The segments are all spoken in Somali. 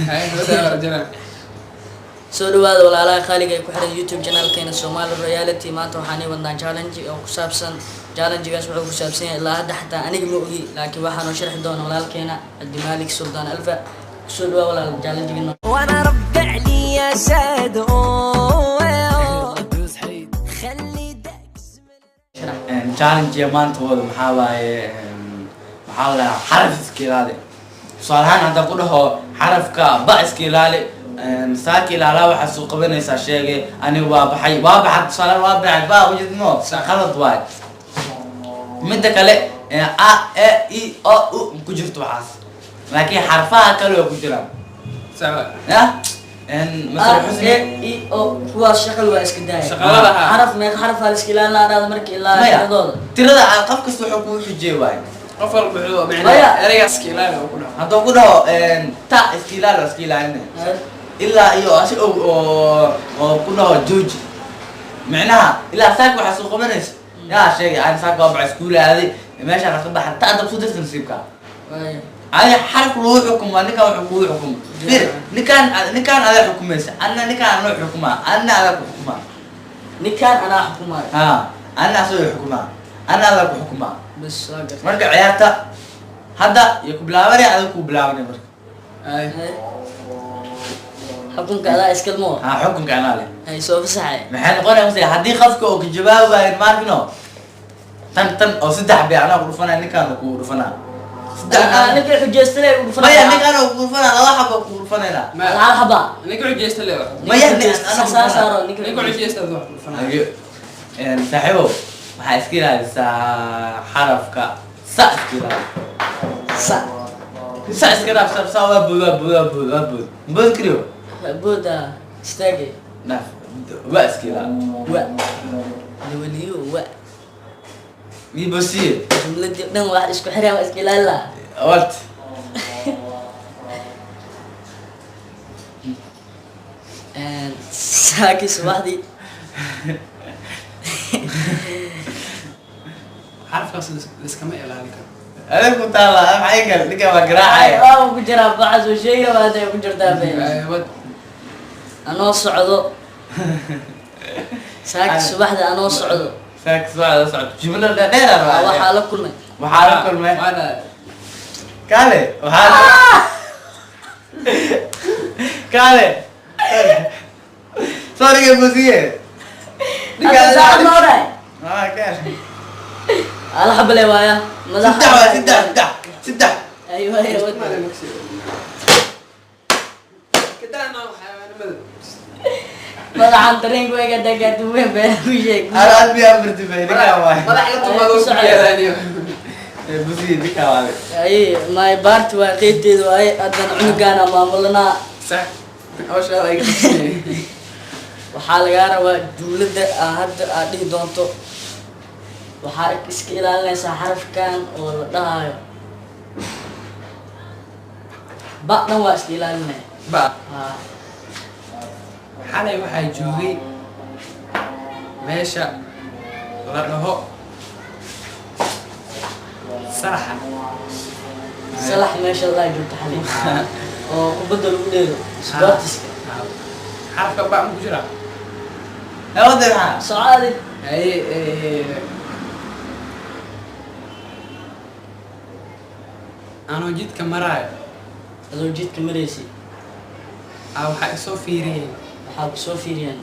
Hay, wada rajana. Soo dhawaada walaalaha qaaliga ee ku xiran YouTube channelkeena Somali Royalty. Maanta waxaan ii wadnaa challenge oo ku saabsan, challengegaas wuxuu ku saabsan yahay, ilaa hadda xataa aniga ma ogi, laakiin waxaa noo sharxi doona walaalkeena Cabdimalik Suldaan Alfa. Kusoo dhawaa walaal challenge. وانا رب علي يا ساد خلي داك. Challenge maanta wada maxaa waaye? Maxaa la dhahaa? Xaraf iska ilaali. Tusaale ahaan, haddaan ku dhaho xarafka ba iska ilaali, saaka ilaalaa, waxaad soo qabanaysaa sheege. Aniga waa baxay, waa baxay, tusaale waa baxay ba ujeedmo khalad waay. Midda kale, a, e, i, o, u ku jirto waxaas, laakiin xarfaha kale waa ku jiraan. Sawa. Ya masal A, xusni. E, I, O, kuwaas shaqal waa iska daaya. Shaqalada ha. Xaraf, meeqa xaraf aa la iska ilaalin dhahda marka ilaa Maya. tiradooda? Tirada qof kasta wuxuu kuu xujiyey waay. Qof walba wuxuu Maya. macnaha ereygaas iska ilaali oo ku dhaco. Hadduu ku dhaho ta iska ilaali, waa iska ilaalinaya ilaa iyo asi og oo ku dhaho jooji. Micnaha ilaa saaka waxaa soo qabanaysa yaa sheegay, ani saaka waa baxay, iskuul aaday, meeshaan ka baxay, ta hadda kusoo dirta nasiibka. Waaya. Adi xaraf lagu xukumo, ninkan wuxuu kugu xukumo. Fir, ninkaan ninkaan adaa xukumaysa, anna ninkaan anoo xukumaa, anna adaa ku xukumaa. Ninkaan anaa xukumaayo. Ha, anna asagoo xukumaa, anna adaa ku xukumaa. Bas, waa gartay. Marka ciyaarta hadda iyo ku bilaabanaya, adiga ku bilaabanaya marka. Ay. Hay. Xukunka adaa iskalmo. Ha, xukunka anaa leh. Hay, soo fasaxay. Maxay noqonaya mase haddii qofka oo ka jawaabi waayo, maarkino tan tan oo saddex bay anaa ku dhufanaya, ninkaan ku dhufanaa saddex. Ninka xujeystale u dhufanaya. Maya, ninkaan ku dhufanaa, laba xabo ku dhufanayna. Ma hal xaba. Ninka xujeysta le wax. Maya, saa saaro ninka. Ninka xujeysta wax ku dhufanaa. Hayo. Saaxiibow, waxaa iska ilaalisaa xarafka sa, iska ilaali. Sa. Sa iska dhaaf. Sa, sa waa bood, waa bood, waa bood, waa bood, bood kariyo. Booda istaagay. Dhaaf, waa iska ilaali. Wa lawaliyo wa. Ibosiye. Jumladii dhan wax isku xiraya waa iska ilaali lahaa. What? Saakii subaxdii. Xarafkaas liskama ilaalin karo. Adeeg ku taala maxay gal, ninka waa garaacaya. Waa ku jiraa baxas oo sheega, waa hadday ku jirtaa be. Ay, wad. Anoo socdo saaki subaxda, anoo socdo. Saak socda, socdo, jumla dheer ah. Waxaa la kulmay. Waxaa la kulmay. Waana. Kaale, waxaa kaale, sorry bosiye. Hadda saacad ma oray. Ah, kaale. Ala xabale waaya madaxa. Saddex waa saddex, saddex, saddex. Aywa, aywa. Kadana xayawaanimada. Madaxan tareenku ega dagaadu weyn been ku sheeg. Ana aad biyaa martibay, ninkaan waay. Madax la tumado ku yeelaaniyo. Bosiye, ninkaan waay. Ay, my part waa qeybteedu waaye, haddana cunugaana maamulanaa. Sax, hawshaada ay qabsiyeen. Waxaa lagaa rabaa jumladda aa hadda aad dhihi doonto, waxaa iska ilaalinaysaa xarafkan oo la dhahayo ba dhan, waa iska ilaalinaya. Ba. Ha. Xalay waxaa joogay meesha la dhaho Salaxa. Salax, meesha la joogto xalay oo kubadda lagu dheelo, sportiska. Xarafka ba ma ku jiraa? Wada maxaa? Socaadi. Haye, anoo jidka maraayo. Adoo jidka maraysay. Aa waxaa isoo fiiriyeen. Waxaa ku soo fiiriyaan.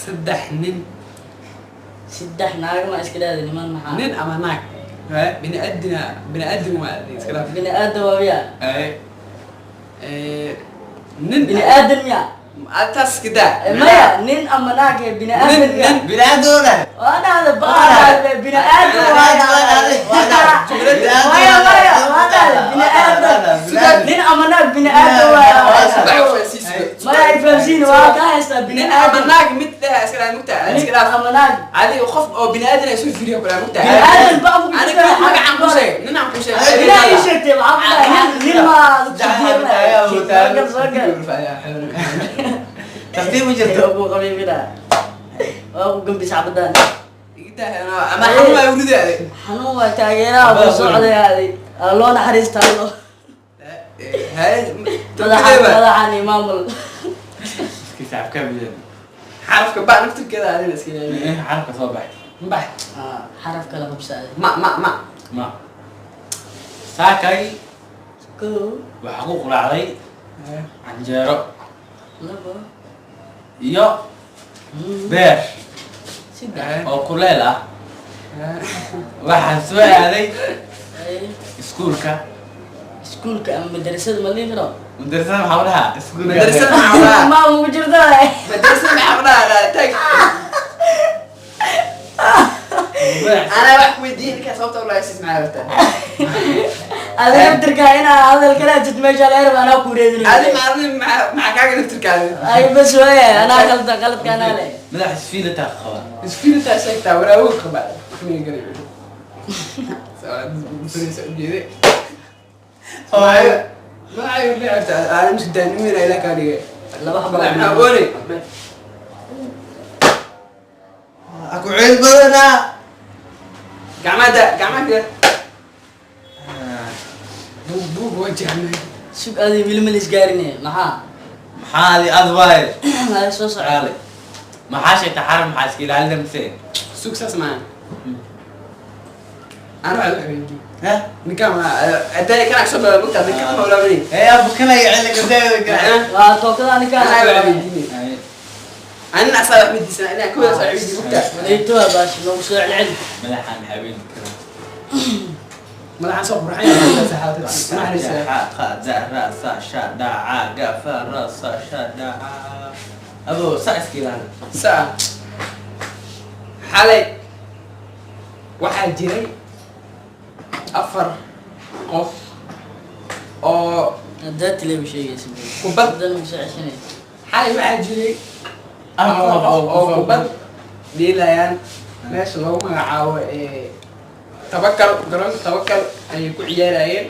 Saddex nin. Saddex naag ma iska dhahda, niman maxaa? Nin ama naag. Haye. Bini aadina, bini aadin waa iska dhaaf. Bini aadam waa miya? Haye. Nin. Bini aadan miya? Taas iska daa. Maya, nin ama naag ee bini aadan Nin, miya? nin. Bini aadam. Waa dhahda ba bini aadam. Maya, maya, waa dhahda bini aadam, nin ama naag bini aadam waa. Maya, ay fahamsiin, waa ka haystaa bini Nin ama aadam. naag mid dhaha iska dhaaf mugtaa, Nin iska dhaaf. ama naag. Adiga qof oo bini aadan ay soo fiiriyo kula mugtaa. Bini aadan ba ku Aniga jirta. magacaan ku sheeg, nin aan ku sheeg. Ilaa ii sheegtay maxaa ku dhahay, nin nin maa soo gal soo gal. Tartiib u jirto. Ku qabiibina waa ku gambis cabadaan. Ama xanuun waa wuridaade. Xanuun waa taageeraha ku socday aaday. Aa loo naxariistaa loo. Hay. Madaxan madaxan iyo maamul. Iski saaxiibkaa bideen. Xarafka ba naftirkeeda adina iska ilaali. Xarafka soo baxay. Bax. Xaraf kala qabsaaday. Ma ma ma. Ma saakay Kow, waxaa ku quraacday canjeero labo, iyo beer saddex. oo kuleel ah. Waxaan soo aaday Ay, iskuulka. Iskuulka ama madrasada ma lihi karo? Madrasada maxaa u dhahaa? Iskuulka. Madrasada maxaa u dhahaa? Ma ugu jirta. Madrasada maxaa u dhahaa? Tag. Anaa wax weydiin ninkaa sababta u lahayd maxaa rabtaa? Adiga naftirkaa inaa hadal kala jid meesha la erba anaa ku Adi reedinay. Ma adi maxaa maxaa kaaga naftirkaada? Ay bas waaye, anaa qalda qaladka anaa leh. Madax isfiilataa qaba. Isfiiltaa sheegtaa waraawo qaba. Miya galay. Ujeede. Hooyo. Magacay la cabta aan isku daanimin ila ka dhigay. Laba xabo. Maxaa oonay? Aku ciil badanaa. Gacmaha da, gacmaha kale. Buug buug wajahna. Sug adi wili ma lisgaarine maxaa? Maxaa adi ad waaye? Ay soo soco. Qaali. Maxaa sheegtay xaraf maxaa iska ilaalina mise? Sug saas maahan. Ana wax weydiin. Ha? Ninkaan ma aday kana soo bilaabay mugtaa ninkaan ma bilaabay. Ee abu kana iyo cili ka daaya. Waa tookada aniga. Anaa wax weydiinay. Anina asaa wax weydiisana inaan kooda soo weydiin mugtaa. Wareegto waa baashi noogu soo celceli. Madaxaan habeen kara. Madaxaan soo qurxan yahay saxaabada. Naxariisa. Xa qa za ra sa sha da ca ga fa ra sa sha da ca. Abo sa iska ilaali. Saa. Xalay waxaa jiray 4 qof oo Haddaad tileeba sheegaysa. Kubad. Haddana ugu soo ceshanay. Xalay waxaa jiray 4 4 qof qof oo kubad dhiilayaan meesha lagu magacaabo ee Tabakal, garoonka Tabakal ayay ku ciyaarayeen.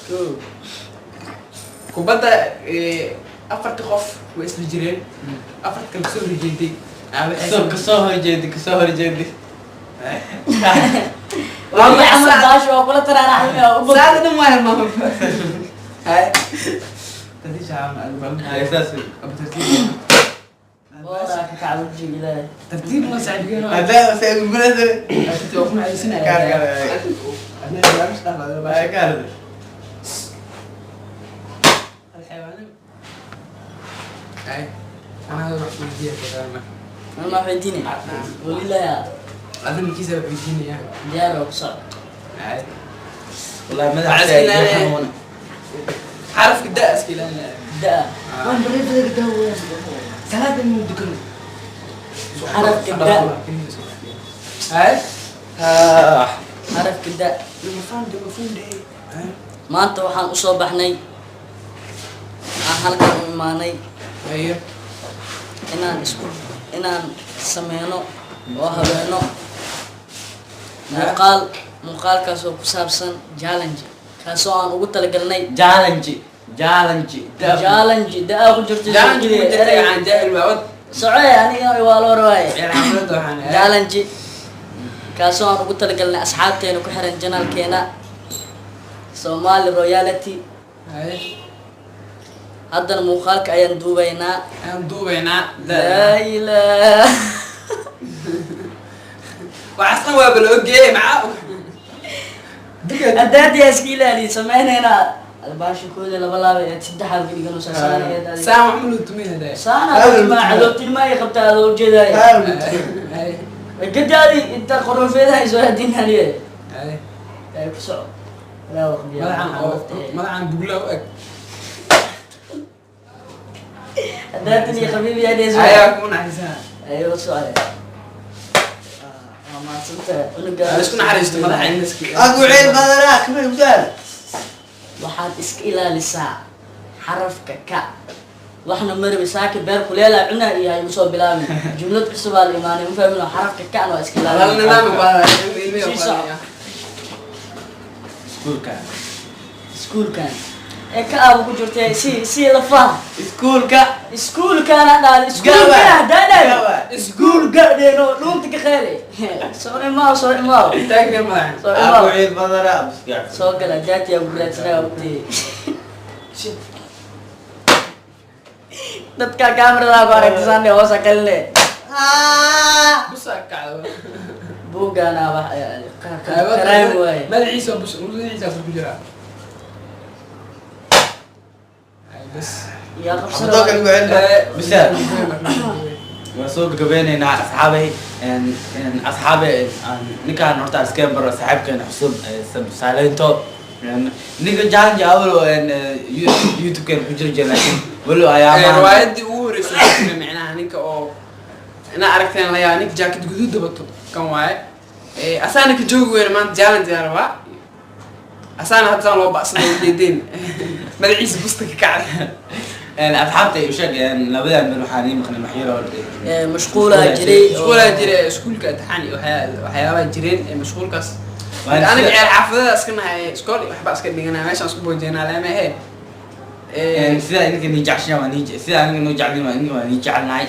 Kow. Kubadda 4-tii qof way isla jireen. 4 kale kasoo horjeeday. Kasoo kasoo horjeedi kasoo horjeedi. Waa camal baashi waa kula taraaraxmay oo u bog. Saada dhan waa maama. Hay. Ay saas wey. Booraa ka kacay wajiga Ilaahay. Tartiib ma saaxiibkeena. Hadda se guulada. Tartiib waa ku naxariisanaya. Kaar kaar. Adna barnaamij dhaaf Ay kaar. الحيوان. Ay. Ana wax weydiiyaa kadaa. Ana ma weydiinay. Walilahi. Adna kiisa wax weydiinaya. Diyaar waa ku socda. Ay. Wallahi madax Waxaa iska ilaalinaya. Xarafka da iska ilaalinaya. Da. Salaada muu dukano. Xarafka da. Ay. Ah. Xarafka da. Mafaham de. Ay. Maanta waxaan u soo baxnay. Aan halkan u imaanay Ayo. inaan isku inaan sameyno oo habeeno muuqaal muuqaalkaas oo ku saabsan challenge kaasoo aan ugu talagalnay. Challenge. Challenge. Challenge da ku jirto. Challenge ku jirta aan jaahil waa wad. Socoy aniga waa loo rawaaye. Ciyaar waxaan. Challenge kaasoo aan ugu talagalnay asxaabteena ku xiran janaalkeena Somali Royalty. Ay. Haddana muuqaalka ayaan duubaynaa. Aan duubaynaa. Laa ilaaha. Waxaasna waa bal ogee maxaa. Haddaad yaa iska ilaaliya sameynaynaa albaasha kooda laba laaba ee saddexaad ka dhigan oo saasanayeed adiga. Saan wax ma loo tumay hadaa. Saana cadowtinimo ay qabtaa adoo ujeedaayo. Ay. Gadaadi inta qorofeedaha ay soo hadinaliye. Ay. Ay ku soco. Laa waqtiya. Madaxan oo madaxan bugla u eg. Haddaad iyo khafiif yaa dhees. Ayaa ku naxariisanaa. Ayuu socday. Waa mahadsantahay cunuga. Aan isku naxariisto madaxa in iska. Aku ciil badanaa kuma gudaal. Waxaad iska ilaalisaa xarafka ka. Waxna marbi saaki beer kuleela cuna iyo ay usoo bilaabin. Jumlad cusub aa la imaanay ma fahmin oo xarafka ka waa iska Hal ilaalin. nidaam baa ilmihi Sii soco. Iskuulka. Iskuulkan. Ee ka aaba ku jirtay si si lafaha. Iskuulka. Iskuulkaana dhaal iskuulka Gawa. daadhay. Gawa. Iskuul gaadheeno dhuunta ka qeyle. Soo imaaw soo imaaw. Taagna madaxan. Soo Aku imaaw. ciil badanaa. Soo gala daatiya guraadsanaa waqti. Shit. Dadka kaamirada ku aragtisan hoosa kaline. Busaa kacdo. Buuggaana wax karaam waaye. Madaxiisa bus, madaxiisa ku jiraa. Ay, bas. Yaa qabsada. Xabadoo kale ugu celin. Bisa. Waan soo gabagabeynaynaa, asxaabay. Asxaabe, ninkaan horta iska baro, saaxiibkeena cusub, Saaleynto. Ninka challenge awal YouTube-keena ku jiri jira, laakiin walow ayaa Riwaayadii ugu horeysay oo ku jiray, micnaha ninka oo ina aragteen la yaaba, ninka jaakad guduud wato kan waaye. Asaana ka joogi weyne maanta challenge aan rabaa. Asaana hadda saan loo ba'sado ujeedeen, madaxiisa busta ka kacday. Asxaabta u sheeg, labadan bil waxaan ii maqnay maxyar oo Mashquulaa jiray. Mashquulaa jiray, iskuulka imtixaan iyo waxyaabaha jireen ee mashquulkaas. Waan Aniga ciyaar xaafadada iska nahay, iskool iyo waxbaa iska dhiganaa, meeshaan isku boojeynaa leema ahe. Sida idinka nii jeceshahay waa nii, sida aniga noo jeclin waa idinka waa nii jecelnahay.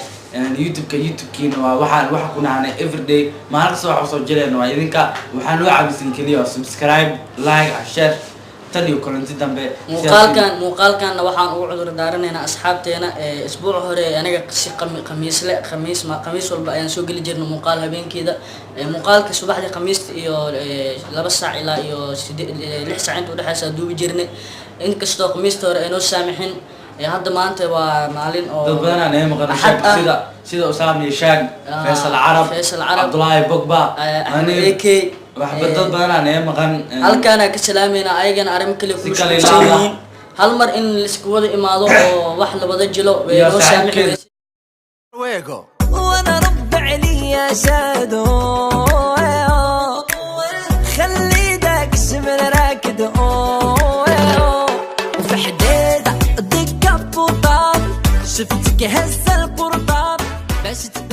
YouTube-ka, YouTube-kiina waa waxaan waxa ku nahanay everyday, maalin kasta waxa usoo jireen waa idinka. Waxaa noo caawisan keliya waa subscribe, like, share. Tan iyo kulanti dambe. Muuqaalkanna waxaan ugu cudur daaranaynaa asxaabteena. Isbuuc hore aniga si khamiisle khamiis ma khamiis walba ayaan soo geli jirnay muuqaal habeenkeeda. Muuqaalka subaxdii khamiista iyo 2 saac ilaa iyo 6 saac inta udhexeysa duubi jirnay, inkastoo khamiista hore ay noo saamixin. Hadda maanta waa maalin oo Dad badanaa naga maqan. Axad ah. Sida Usaam iyo Shaag, Ah, Faysal Carab, Faysal Carab, Cabdullaahi Bogba, Axmed AK. Waxba dad badanaa naga maqan. Halkaana ka salaamayna ayagana, arrimo kale ku Si kale mashquulsan ilaala. yihiin. Hal mar in laisku wada imaado oo wax la wada jilo way Iyo noo saamixi saaxiibkeed. weyse. وانا رب علي يا سادو، خلي ذاك الزمن راكد، وفي حديدة دقة بوطاب، شفتك هز القرطاب باش.